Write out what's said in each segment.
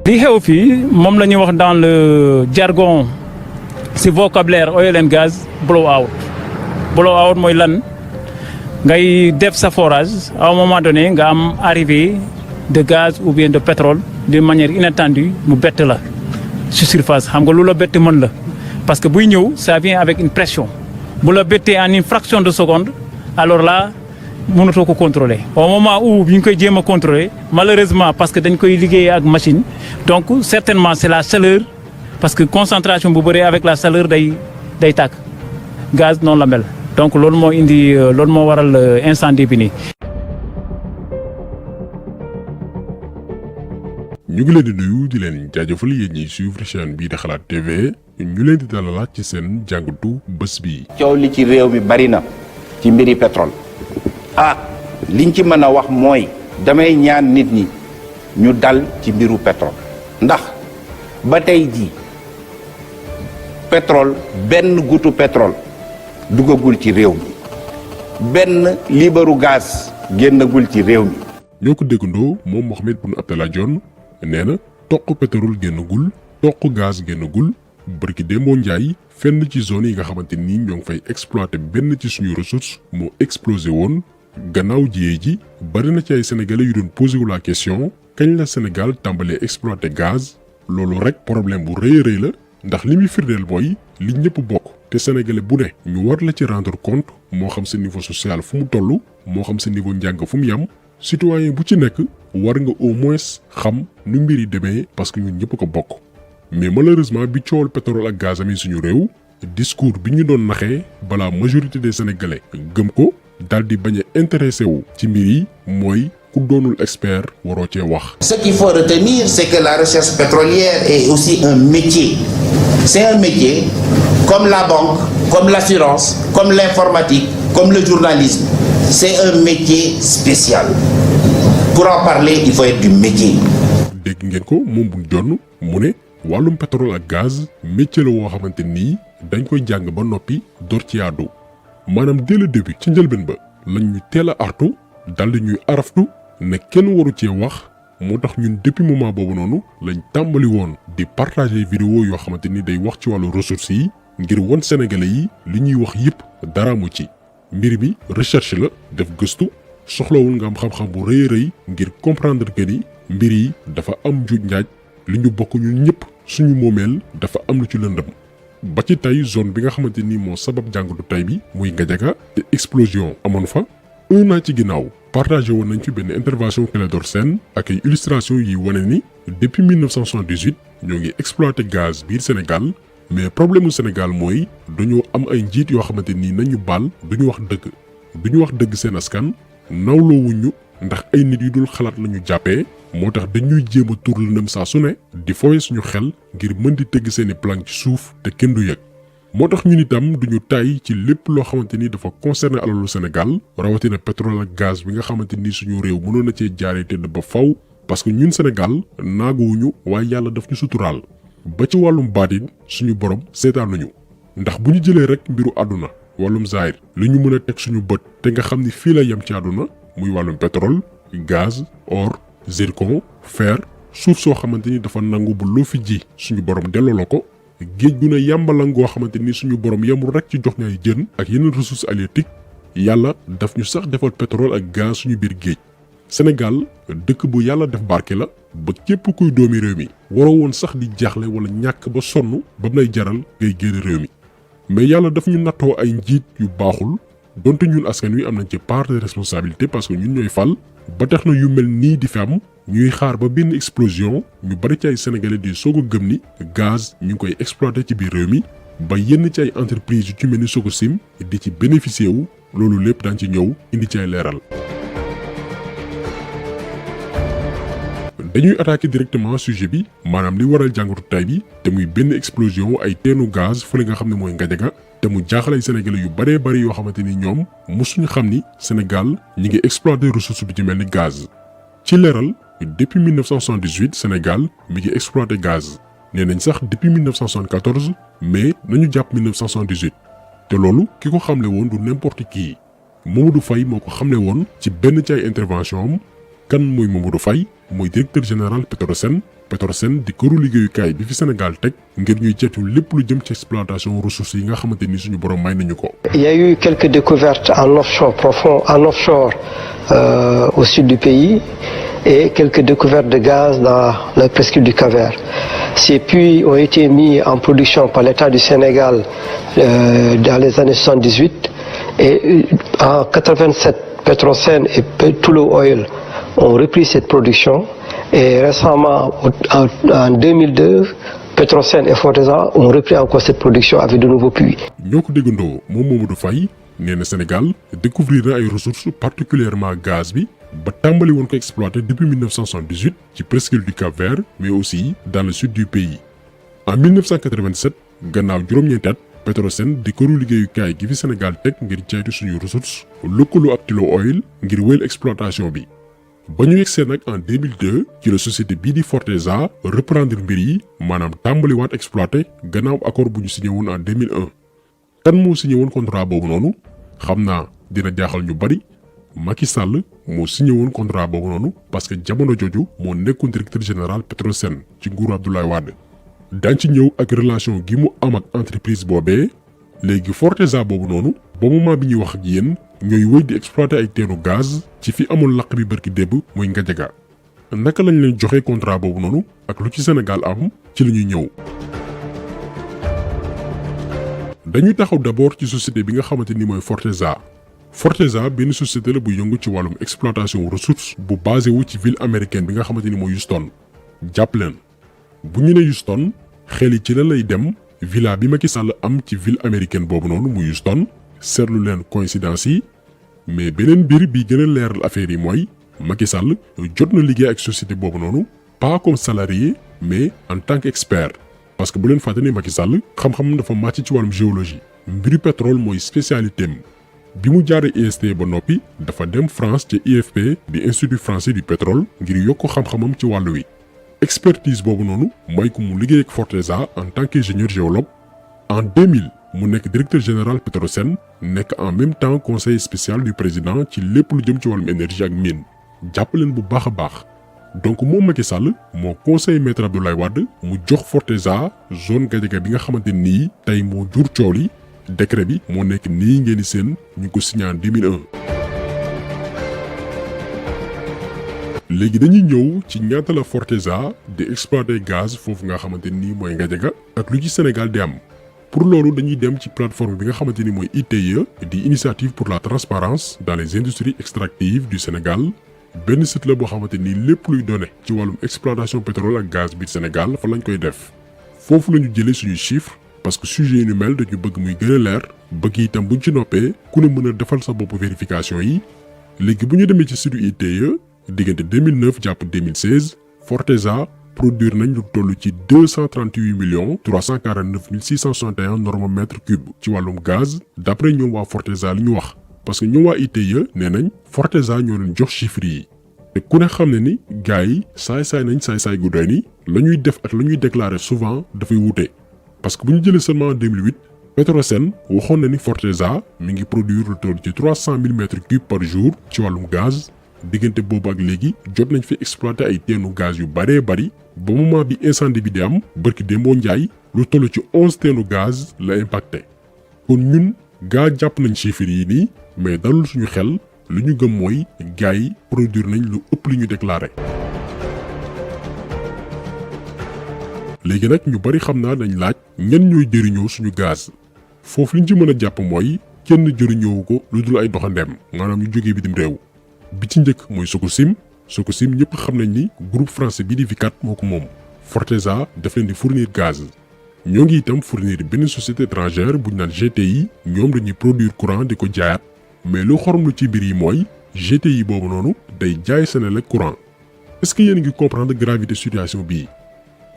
li xew fii moom la ñuy wax dans le jargon si vocabulaire oil and gaz blowout blowout mooy lan ngay def sa forage à un moment donné nga am arrivée de gaz ou bien de pétrole d'une manière inattendue mu bett la sur surface xam nga lu la bett mën la parce que buy ñëw ça vient avec une pression bu la bettee en une fraction de seconde alors là mënatoo ko contrôler au moment où bi ñu koy jéem a contrôler malheureusement parce que dañ koy liggéeyee ak machine donc certainement c'est la chaleur parce que concentration bu bëree avec la chaleur day tàkk gaz noonu la mel donc loolu moo indi loolu moo waral incendie bi nii. ñu ngi leen di nuyu di leen jaajëfal yéen ñiy suivre chaîne bii di Xalaat TV ñu leen di dalalaat ci seen jàngatu bés bi. coow li ci réew mi bari na ci mbiri pétrole liñ ci mën a wax mooy damay ñaan nit ñi ñu dal ci mbiru pétrole ndax ba tey jii pétrole benn gutu pétrole duggagul ci réew mi benn liibaru gaz génnagul ci réew mi. ñoo ko déggandoo moom Mohamed Boun Abdallah Dionne nee na toq pétrole génnagul toq gaz génnagul barki démboo njaay fenn ci zone yi nga xamante ni ñoo ngi fay exploiter benn ci suñu ressource moo explosé woon gannaaw jiyee ji bari na ci ay sénégalais yu doon posé wu la question kañ la Sénégal tàmbalee exploiter gaz loolu rek problème bu rëy a rëy la ndax li muy firndeel mooy li ñëpp bokk te sénégalais bu ne ñu war la ci rendre compte moo xam sa niveau social fu mu toll moo xam sa niveau njàng fu mu yam citoyen bu ci nekk war nga au moins xam nu mbir yi demee parce que ñun ñëpp ko bokk mais malheureusement bi coowal pétrole ak gaz amee suñu réew discours bi ñu doon naxee balaa majorité des sénégalais gëm ko daal di bañ a intéressé wu ci mbir yi mooy ku doonul expert waroo cee wax. Ce qu'il faut retenir, c'est que la recherche pétrolière est aussi un métier. C'est un métier comme la banque, comme l'assurance, comme l'informatique, comme le journalisme. C'est un métier spécial. Pour en parler, il faut être du métier. dégg ngeen ko moom bu jonn mu ne wàllum pétrole ak gaz métier la woo xamante nii dañ koy jàng ba noppi door ci àddu maanaam dès le début ci njëlbeen ba lañ ñu teel a artu dal di ñuy araftu ne kenn waru cee wax moo tax ñun depuis moment boobu noonu lañ tàmbali woon di partager vidéo yoo xamante ni day wax ci wàllu ressources yi ngir won sénégalais yi li ñuy wax yépp dara mu ci mbir bi recherche la def gëstu soxlawul nga am xam-xam bu rëy a rëy ngir comprendre que ni mbir yi dafa am njuuj njaaj li ñu bokk ñun ñëpp suñu moomeel dafa am lu ci lëndëm ba ci tey zone bi nga xamante ni moo sabab jàngatu tey bi muy Gadiaga te explosion amoon fa un an ci ginnaaw partagé woon nañ fi benn intervention Clédor Sène ak ay illustration yi wane ni depuis 1978 ñoo ngi exploité gaz biir Sénégal mais problème mu Sénégal mooy dañoo am ay njiit yoo xamante ni nañu baal duñu wax dëgg seen askan nawloowuñu ndax ay nit yu dul xalaat lañu jàppee moo tax dañuy jéem a tur lëndëm saa su ne di fooye suñu xel ngir mën di tëgg seeni plan ci suuf te kenn du yëg moo tax ñun itam duñu tàyyi ci lépp loo xamante ni dafa concerné alalu Sénégal rawatina pétrole ak gaz bi nga xamante ni suñu réew mënoon na cee jaaree tëdd ba faw parce que ñun Sénégal naaguwuñu waaye yàlla daf ñu suturaal ba ci wàllum baatin suñu borom seetaanuñu ndax bu ñu jëlee rek mbiru àdduna wàllum zaahir li ñu mën a teg suñu bët te nga xam ni fii la yem ci àdduna muy wàllum pétrole gaz or zircon fer suuf soo xamante ni dafa nangu bu loo fi ji suñu borom delloo la ko géej gu ne yàmbalang goo xamante ni suñu borom yemul rek ci jox ñu ay jën ak yeneen ressources halieutiques yàlla daf ñu sax defal pétrole ak gaz suñu biir géej Sénégal dëkk bu yàlla def barke la ba képp kuy doomi réew mi waroo woon sax di jaaxle wala ñàkk ba sonn ba mu lay jaral ngay génn réew mi mais yàlla daf ñu nattoo ay njiit yu baaxul donte ñun askan wi am nañ ci part de responsabilité parce que ñun ñooy fal ba tax na yu mel nii di fi am ñuy xaar ba benn explosion ñu bari ci ay sénégalais di soog a gëm ni gaz ñu ngi koy exploité ci biir réew mi ba yenn ci ay entreprise yu ci mel ni Sococim di ci bénéficier wu loolu lépp daan ci ñëw indi ci ay leeral. dañuy attaquer directement sujet bi maanaam li waral jàngatu tay bi te muy benn explosion ay teenu gaz fële nga xam ne mooy Gadiaga te mu jaaxal ay sénégalais yu baree bari yoo xamante ni ñoom mosuñu xam ni Sénégal ñi ngi exploiter ressource bi ci mel ni gaz. ci leeral depuis 1978 Sénégal mi ngi exploiter gaz nee nañ sax depuis 1974 mais nañu jàpp 1978 te loolu ki ko xamle woon du n'importe qui Mamadou Faye moo ko xamle woon ci benn ci ay intervention am kan mooy Mamadou Faye mooy directeur général Petrosen Petrosen di këru liggéeyukaay bi fi Sénégal teg ngir ñuy ceetu lépp lu jëm ci exploitation ressources yi nga xamante ni suñu borom may nañu ko. Il y a eu quelques découvertes en offshore profond, en offshore au sud du pays et quelques découvertes de gaz dans la presqu'île du Cap-Vert. Ces puits ont été mis en production par l'État du Sénégal dans les années 78 et en 87, Petrosen et Tullow Oil ont repris cette production. Et récemment, en 2002, Petrosen et Forteza ont repris encore cette production avec de nouveaux puits. ñoo ko déggandoo moom Mamadou Faye nee na Sénégal découvrir na ay ressources particulièrement gaz bi ba tàmbali woon ko exploiter depuis 1978 ci presqu'île du Cap-Vert mais aussi dans le sud du pays. En 1987 gannaaw juróom-ñeenti at Petrosen di këru liggéeyukaay gi fi Sénégal teg ngir ceytu suñu ressources lëkkaloo ak Tullow Oil ngir wéyal exploitation bi. ba ñu yegsee nag en 2002 ci la société bii di Forteza reprendre mbir yi maanaam tàmbaliwaat exploité gannaaw accord bu ñu signé woon en 2001 kan moo signé woon contrat boobu noonu xam naa dina jaaxal ñu bari Macky Sall moo signé woon contrat boobu noonu parce que jamono jooju moo nekkoon directeur général Petrosen ci nguuru Abdoulaye Wade. daañ ci ñëw ak relation gi mu am ak entreprise boobee léegi Forteza boobu noonu ba moment bi ñuy wax ak yéen ñooy wéy di exploiter ay teenu gaz ci fi amul laq bi bërki débb muy Ngadiaga naka lañ leen joxe contrat boobu noonu ak lu ci Sénégal am ci la ñuy ñëw. dañuy taxaw d'abord ci société bi nga xamante ni mooy Forteza. Forteza benn société la bu yëngu ci wàllum exploitation ressources bu basé wu ci ville américaine bi nga xamante ni mooy Houston. jàpp leen bu ñu ne Houston xel yi ci la lay dem villa bi Macky Sall am ci ville américaine boobu noonu muy Houston. seetlu leen coïncidence yi mais beneen mbir bi gën a leeral affaire yi mooy Macky Sall jot na liggéey ak société boobu noonu pas comme salarié mais en tant qu'expert parce que bu leen fàtte ni Macky Sall xam-xam dafa màcc ci wàllum géologie mbiru pétrole mooy spécialité am bi mu jaaree IST ba noppi dafa dem France ci IFP di Institut français du pétrole ngir yokk xam-xamam ci wàllu wi expertise boobu noonu mooy ko mu liggéey ak Forteza en tant qu'ingénieur géologue en 2000 mu nekk directeur général Petrosen nekk en même temps conseiller spécial du président ci lépp lu jëm ci wàllum énergie ak mine jàpp leen bu baax a baax donc moom Macky Sall moo conseiller maître Abdoulaye Wade mu jox Forteza zone Ngadiaga bi nga xamante nii tey moo jur coow li décret bi moo nekk nii ngeen di seen ñu ko signé en 2001. léegi dañuy ñëw ci ñaata la Forteza di exploiter gaz foofu nga xamante nii mooy Ngadiaga ak lu ci Sénégal di am. pour loolu dañuy dem ci plateforme bi nga xamante ni mooy ITIE di initiative pour la transparence dans les industries extractives du Sénégal benn site la boo xamante ni lépp luy donné ci wàllum exploitation pétrole ak gaz bi Sénégal fa lañ koy def foofu la ñu jëlee suñu chiffre parce que sujet yi ñu mel dañu bëgg muy gën a leer bëgg itam buñ ci noppee ku ne mën a defal sa bopp vérification yi léegi bu ñu demee ci site ITIE diggante 2009 jàpp 2016 Forteza produire nañ lu toll ci 238 349 661 normomètres cubes ci wàllum gaz d'après ñoom waa Forteza li ñu wax parce que ñoom waa ITIE nee nañ Forteza ñoo leen jox chiffres yi te ku ne xam ne ni gars yi saay-saay nañ saay-saay gu doy ni la ñuy def ak la ñuy déclarer souvent dafay wuute parce que bu ñu jëlee seulement en 2008 Petrosen waxoon na ni Forteza mi ngi produire lu toll ci 300 000 mètres cubes par jour ci wàllum gaz diggante boobu ak léegi jot nañ fi exploiter ay teenu gaz yu baree bari ba moment bi incendie bi di am bërki démboo njaay lu toll ci 11 teenu gaz la impacté kon ñun gaa jàpp nañ chiffres yi nii mais dalul suñu xel lu ñu gëm mooy gars yi produire nañ lu ëpp li ñu déclaré. léegi nag ñu bari xam naa dañ laaj ñan ñooy jëriñoo suñu gaz foofu li ñu ci mën a jàpp mooy kenn jëriñoowu ko lu dul ay doxandeem maanaam ñu jógee bitim réew bi ci njëkk mooy Sococim ñëpp xam nañ ni groupe français bi di Vicat moo ko moom Forteza daf leen di fournir gaz ñoo ngi itam fournir benn société étrangère bu ñu naan GTI ñoom dañuy produire courant di ko jaayaat mais lu xorom lu ci biir yi mooy GTI boobu noonu day jaay Senelec courant est-ce que yéen ngi comprendre gravité situation bii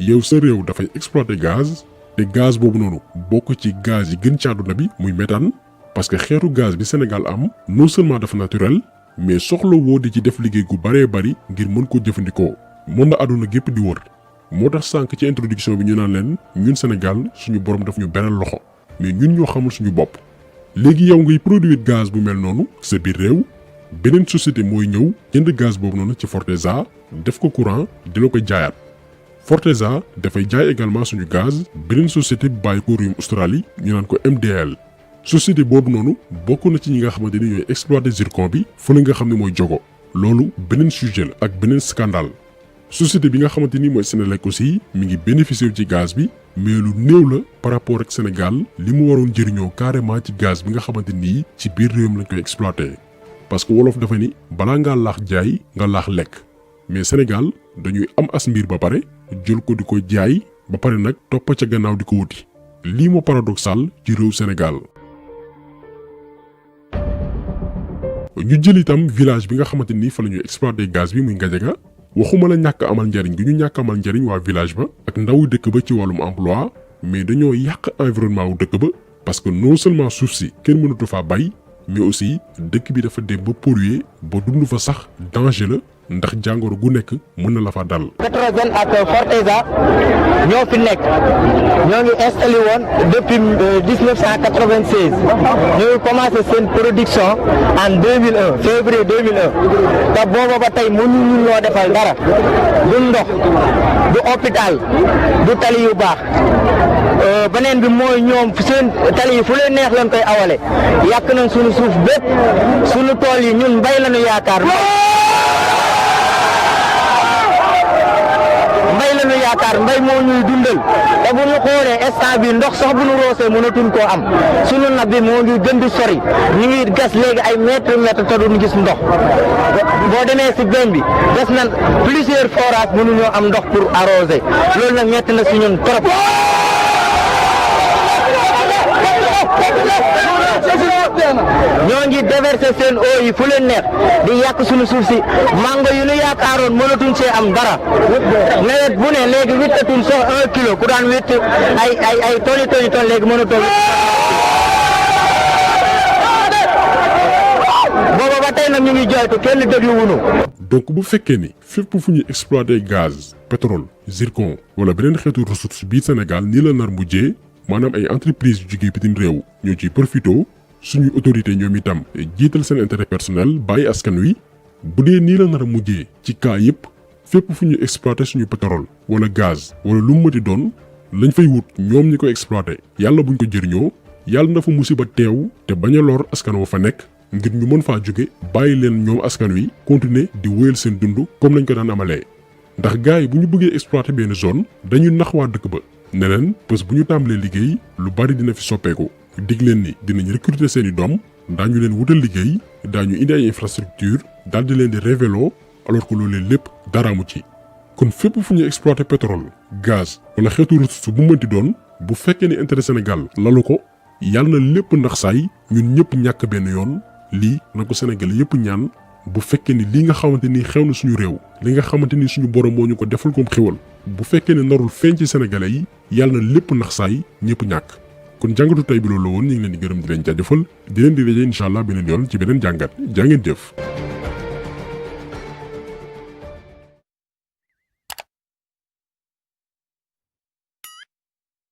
yow sa réew dafay exploiter gaz te gaz boobu noonu bokk ci gaz yi gën ci àdduna bi muy méthane parce que xeetu gaz bi Sénégal am non seulement dafa naturel mais soxla woo di ci def liggéey gu baree bari ngir mën koo jëfandikoo moom la àdduna gépp di wër moo tax sànq ci introduction bi ñu naan leen ñun Sénégal suñu borom daf ñu beral loxo mais ñun ñoo xamul suñu bopp. léegi yow ngay produire gaz bu mel noonu sa biir réew beneen société mooy ñëw jënd gaz boobu noonu ci Forteza def ko courant di la ko jaayaat Forteza dafay jaay également suñu gaz beneen société bu bàyyi ko réewum Australie ñu naan ko MDL société boobu noonu bokk na ci ñi nga xamante ni ñooy exploiter zircon bi fële nga xam ne mooy Diogo loolu beneen sujet la ak beneen scandale société bi nga xamante ni mooy Senelec aussi mi ngi bénéficier ci gaz bi mais lu néew la par rapport ak Sénégal li mu waroon jëriñoo carrément ci gaz bi nga xamante ni ci biir réewam lañ koy exploiter parce que wolof dafa ni balaa ngaa laax jaay nga laax lekk mais Sénégal dañuy am as mbir ba pare jël ko di ko jaay ba pare nag topp ca gannaaw di ko wuti lii moo paradoxal ci réew Sénégal. ñu jël itam village bi nga xamante ni fa la ñuy exploiter gaz bi muy Gadiaga waxuma la ñàkk amal njariñ gi ñu ñàkk amal njariñ waa village ba ak ndawu dëkk ba ci wàllum emploi mais dañoo yàq environnement wu dëkk ba parce que non seulement suuf si kenn mënatu faa bay mais aussi dëkk bi dafa dem ba polluer ba dund fa sax danger la ndax jàngoro gu nekk mën na la fa dal. Petrosen ak Forteza ñoo fi nekk ñoo ngi installé woon depuis 1996 ñoo ngi commencé seen production en 2001 février 2001 te booba ba tey mënuñu ñoo defal dara du ndox du hôpital du tali yu baax beneen bi mooy ñoom seen tali yi fu leen neex leen koy awale yàq nañ suñu suuf bépp suñu tool yi ñun mbay lañu yaakaar. mbay moo ñuy dundal te bu ñu xoolee instant bi ndox sax bu ñu roosee mënatuñ koo am sunu nab bi moo ngi gën di sori ñu ngi gas léegi ay mètre te duñu gis ndox boo demee si beñ bi des na plusieurs forages mënuñoo am ndox pour arroser loolu nag metti na si ñun trop. ñoo ngi déverser seen eau yi fu leen neex di yàq suñu suuf si mango yu ñu yaakaaroon mënatuñ see am dara nawet bu ne léegi wittatuñ so 1 kilo ku daan witt ay toni léegi mënatoo booba ba tey nag ñu ngi jooytu kenn déglu wuñu. donc bu fekkee ni fépp fu ñuy exploiter gaz pétrole zircon wala beneen xeetu ressource biir Sénégal nii la nar mujjee maanaam ay entreprise yu jógee bitim réew ñoo ciy profito suñu autorité ñoom itam jiital seen intérêt personnel bàyyi askan wi bu dee nii la nar a mujjee ci cas yépp fépp fu ñuy exploiter suñu pétrole wala gaz wala lu mu mëti doon lañ fay wut ñoom ñi koy exploiter yàlla buñ ko jëriñoo yàlla na fa musiba teew te bañ a lor askan wa fa nekk ngir ñu mën faa jóge bàyyi leen ñoom askan wi continuer di wéyal seen dund comme lañ ko daan amalee ndax gars yi bu ñu bëggee exploiter benn zone dañuy nax waa dëkk ba ne leen bés bu ñu tàmbalee liggéey lu bari dina fi soppeeku dig leen ni dinañ recruter seeni doom daañu leen wutal liggéey daañu indi ay infrastructure daal di leen di révélo alors que loolu lépp dara amu ci. kon fépp fu ñuy exploiter pétrole gaz wala xeetu ressource bu mënti doon bu fekkee ni intérêt Sénégal lalu ko yàlla na lépp ndax saay ñun ñëpp ñàkk benn yoon lii na ko Sénégal yëpp ñaan bu fekkee ni lii nga xamante ni xew na suñu réew li nga xamante ni suñu borom moo ñu ko defal comme xewal bu fekkee ne narul feeñ ci sénégalais yi yàlla na lépp nax saay ñëpp ñàkk kon jàngatu tey bi loolu la woon ñu ngi leen di gërëm di leen jaajëfal di leen di daje incha allah beneen yoon ci beneen jàngat jaa ngeen jëf.